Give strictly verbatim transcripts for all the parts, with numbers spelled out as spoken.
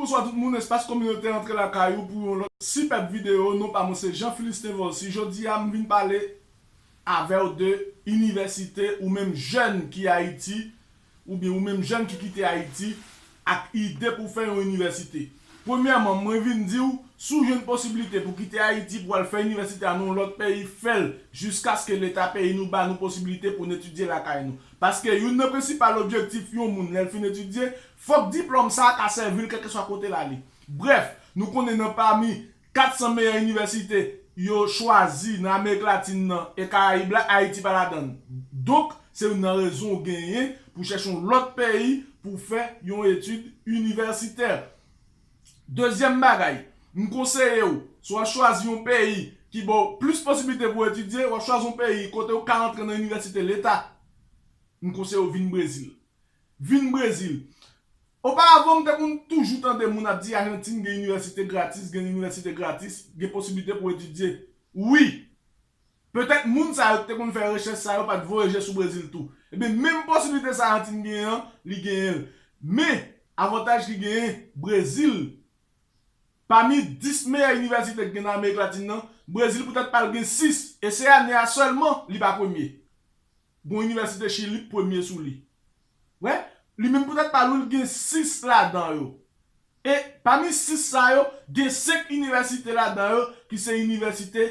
Bonswa tout moun, Espas Kominotè antre lakay ou pou yon lòt sipèb videyo. Non pa mwen se Jean Philistin Volcy. Jodi a m vin pale avè w de inivèsite ou menm jèn ki Ayiti, oubyen ou menm jèn ki kite Ayiti ak ide pou fè yon inivèsite. Premyèman, mwen vin di w, si w jwenn posiblite pou kite Ayiti pou al fè inivèsite a nan yon lòt peyi, fè l jiskaske Leta peyi nou ba nou posiblite pou n etidye lakay nou. Paske youn nan prensipal objektif yon moun lè l fin etidye, fòk diplòm sa a ka sèvi l kèlkeswa kote l ale. Brèf, nou konnen nan pami kat san meyè inivèsite yo chwazi nan Amerik Latin nan e Karayib la, Ayiti pa ladan l. Donk, se youn nan rezon w genyen pou chèche yon lòt peyi pou fè yon etid inivèsitè. Dezyèm bagay, m konseye w, si w ap chwazi yon peyi ki ba w plis posiblite pou w etidye, w ap chwazi yon peyi kote w ka rantre nan inivèsite Leta, m konseye w vin Brezil. Vin Brezil. Oparavan, m te konn toujou tande moun ap di Ajantin gen inivèsite gratis, gen inivèsite gratis, gen posiblite pou w etidye. Wi! Petèt moun sa yo ki te konn fè rechèch sa yo pa t voye je sou Brezil tou. Ebyen, menm posiblite sa Ajantin genyen an, li genyen l. Men, avantaj ki genyen, Brezil, pami dis meyè inivèsite ki gen nan Amerik Latin nan, Brezil poutèt pa l gen sis, e se ane a sèlman li pa premye. Gon inivèsite Chili k premye sou li. Wè, li menm poutèt pa l, li gen sis ladan yo. E pami sis sa yo, gen senk inivèsite ladan yo ki se inivèsite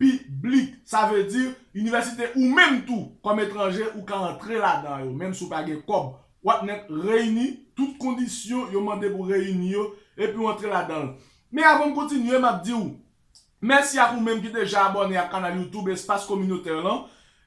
piblik. Sa vle di, inivèsite ou menm tou, kòm etranje, ou ka antre ladan yo, menm si w pa gen kòb. W ap nèk reyini tout kondisyon yo mande pou reyini yo, epi w antre ladan l. Men avan m kontinye, m ap di w, mèsi ak ou menm ki deja abòne ak kanal YouTube Espas Kominotè lan.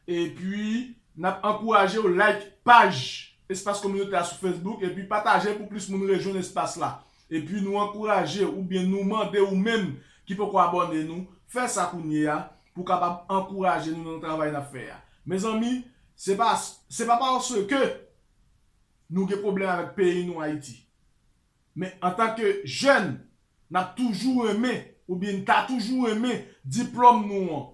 Epi, n ap ankouraje w like paj Espas Kominotè a sou Facebook, epi pataje pou plis moun rejwenn espas la. Epi, nou ankouraje oubyen nou mande ou menm ki poko abòne nou, fè sa kounye a pou kapab ankouraje nou nan travay n ap fè a. Mezanmi, se pa, se pa paske nou gen pwoblèm avèk peyi nou Ayiti. Men antanke jèn, n ap toujou renmen, oubyen n ta toujou renmen diplòm nou an,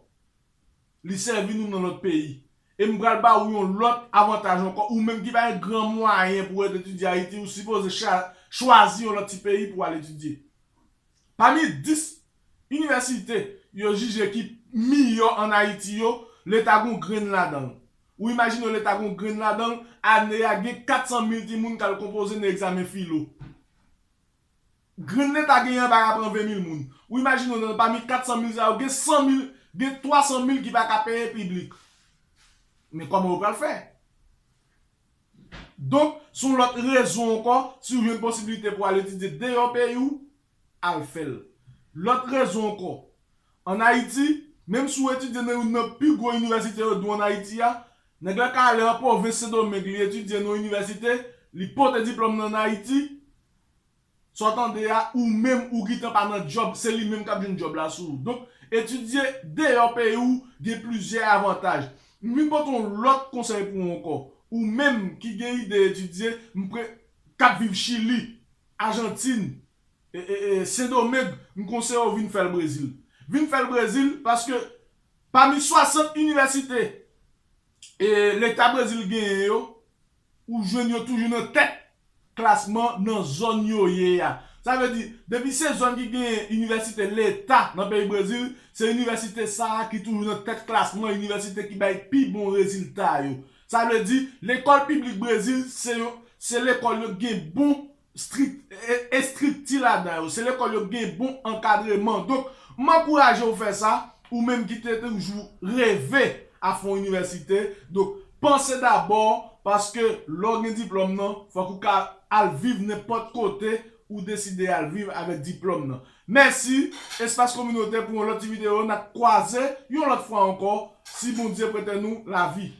li sèvi nou nan lòt peyi. E m pral ba ou yon lòt avantaj ankò, ou menm ki pa gen gran mwayen pou w ret etidye Ayiti, ou sipoze cha-, chwazi yon lòt ti peyi pou w al etidye. Pami dis inivèsite yo jije ki miyò ann Ayiti yo, Leta gon grenn ladan l. Ou imajine w Leta gon grenn ladan l, ane a gen kat san mil timoun k al konpoze nan egzamen filo. Grenn Leta genyen an pa ka pran ven mil moun. Ou imajine w nan pami kat san mil sa yo, gen san mil, gen twa san mil ki pa ka peye piblik. Men kòman yo pral fè? Donk, se yon lòt rezon ankò, si w jwenn posiblite pou al etidye deyò peyi w, al fè l. Lòt rezon ankò, ann Ayiti, menm si w etidye nan youn nan pi gwo inivèsite yo di w ann Ayiti a, nèg la ka ale an pwovens Sendomeng, li etidye nan yon inivèsite, li pote diplòm nan ann Ayiti, sa w tande a, ou menm ou gentan pa nan djòb, se li menm k ap jwenn djòb la sou ou. Donk, etidye deyò peyi w gen plizyè avantaj. M vin pote yon lòt konsèy pou ou ankò. Ou menm ki gen ide etidye, m pre-, k ap viv Chili, Ajantin, e, e, e, Sendomeng, m konseye w vin fè l Brezil. Vin fè l Brezil paske pami swasant inivèsite e Leta Brezil genyen yo, ou jwenn yo toujou nan tèt klasman nan zòn yo ye a. Sa vle di, depi se zòn ki genyen inivèsite Leta nan peyi Brezil, se inivèsite sa a ki toujou nan tèt klasman inivèsite ki bay pi bon rezilta yo. Sa vle di, lekòl piblik Brezil, se yon, se lekòl yo gen bon strik-, e-, estrikti ladan yo. Se lekòl yo gen bon ankadreman. Donk, m ankouraje w fè sa, ou menm ki te toujou reve a fè yon inivèsite. Donk, panse dabò, paske lè w gen diplòm nan, fòk ou ka al viv nenpòt kote ou deside al viv avèk diplòm nan. Mèsi, Espas Kominotè, pou yon lòt ti videyo. N ap kwaze yon lòt fwa ankò, si Bondye prete nou lavi.